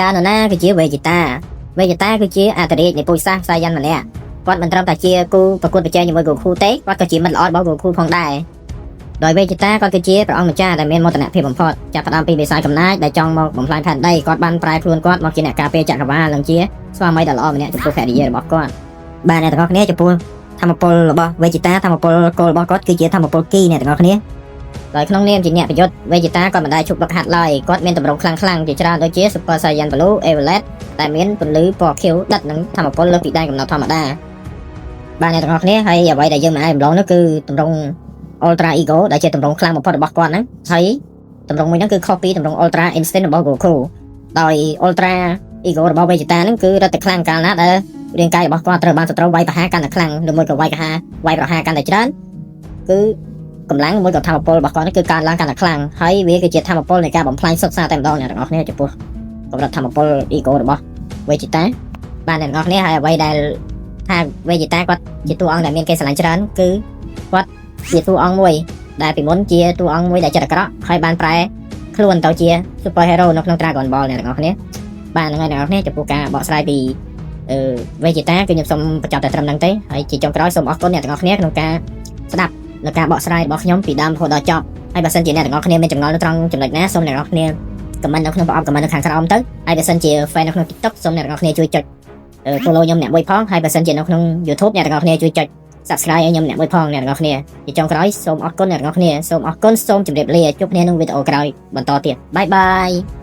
តើនរណាគឺជាវេជីតាវេជីតាគឺជាអធិរាជនៃពូជសាសន៍សាយ៉ាន់ម្នាក់គាត់មិនត្រឹមតែជាគូប្រកួតប្រជែងជាមួយ Goku ទេគាត់ក៏ជាមិត្តល្អរបស់ Goku ផងដែរដោយវេជីតាគាត់គឺជាព្រះអង្គម្ចាស់ដែលមានមោទនភាពបំផុតចាប់ផ្ដើមពីបិសាចកំណាចដែលចង់មកបំផ្លាញផែនដីគាត់បានប្រែខ្លួនគាត់មកជាអ្នកការពារចក្រវាលនិងជាស្វាមីដ៏ល្អម្នាក់ចំពោះភរិយារបស់គាត់បាទអ្នកទាំងអស់គ្នាចំពោះធម្មពលរបស់វេជីតាធម្មពលគោលរបស់គាត់គឺជាធម្មពលគីអ្នកទាំងអស់គ្នាដោយក្នុងនាមជាអ្នកប្រយុទ្ធវេជីតាគាត់មិនដែលឈប់ហ្វឹកហាត់ឡើយគាត់មានទម្រង់ខ្លាំងៗជាច្រើនដូចជា Super Saiyan Blue Evolete ដែលមានពន្លឺពណ៌ខៀវដិតនិងធម្មពលលើសពីដែនកំណត់ធម្មតាបាទអ្នកទាំងអស់គ្នាហើយអ្វីដែលយើងមិនអាចរំលងនោះគឺទម្រង់ Ultra Ego ដែលជាទម្រង់ខ្លាំងបំផុតរបស់គាត់ហ្នឹងហើយទម្រង់មួយហ្នឹងគឺខុសពីទម្រង់ Ultra Instinct របស់ Goku ដោយ Ultra Ego របស់ Vegeta ហ្នឹងគឺរឹតតែខ្លាំងកាលណាដែលរាងកាយរបស់គាត់ត្រូវបានសត្រូវវាយប្រហារកាន់តែខ្លាំងឬមួយក៏វាយប្រហារកាន់តែច្រើនគឺកម្លាំងមួយក៏ធម៌ពលរបស់គាត់នេះគឺកើនឡើងកាន់តែខ្លាំងហើយវាគឺជាធម៌ពលនៃការបំផ្លាញសុទ្ធសាធតែម្ដងអ្នកទាំងអស់គ្នាចំពោះកម្រិតធម៌ពល ego របស់ Vegeta បាទអ្នកទាំងអស់គ្នាហើយអ្វីដែលថា Vegeta គាត់ជាតួអង្គដែលមានគេស្រឡាញ់ច្រើនគឺគាត់ជាតួអង្គមួយដែលពីមុនជាតួអង្គមួយដែលចិត្តអាក្រក់ហើយបានប្រែខ្លួនទៅជា super hero នៅក្នុង Dragon Ball អ្នកទាំងអស់គ្នាបាទហ្នឹងហើយអ្នកទាំងអស់គ្នាចំពោះការបកស្រាយពីអឺ Vegeta គឺខ្ញុំសូមបញ្ចប់តែត្រឹមហ្នឹងទេហើយជាចុងក្រោយសូមអរគុណអ្នកទាំងអស់គ្នាក្នុងការស្ដាប់នៅការបកស្រាយរបស់ខ្ញុំពីដើមរហូតដល់ចប់ហើយបើសិនជាអ្នកទាំងអស់គ្នាមានចម្ងល់នៅត្រង់ចំណុចណាសូមអ្នកទាំងអស់គ្នា comment នៅក្នុងប្រអប់ comment នៅខាងក្រោមទៅហើយបើសិនជា fan នៅក្នុង TikTok សូមអ្នកទាំងអស់គ្នាជួយចុច follow ខ្ញុំអ្នកមួយផងហើយបើសិនជានៅក្នុង YouTube អ្នកទាំងអស់គ្នាជួយចុច subscribe ឲ្យខ្ញុំអ្នកមួយផងអ្នកទាំងអស់គ្នាជាចុងក្រោយសូមអរគុណអ្នកទាំងអស់គ្នាសូមអរគុណសូមជម្រាបលាជួបគ្នាក្នុងវីដេអូក្រោយបន្តទៀត bye bye.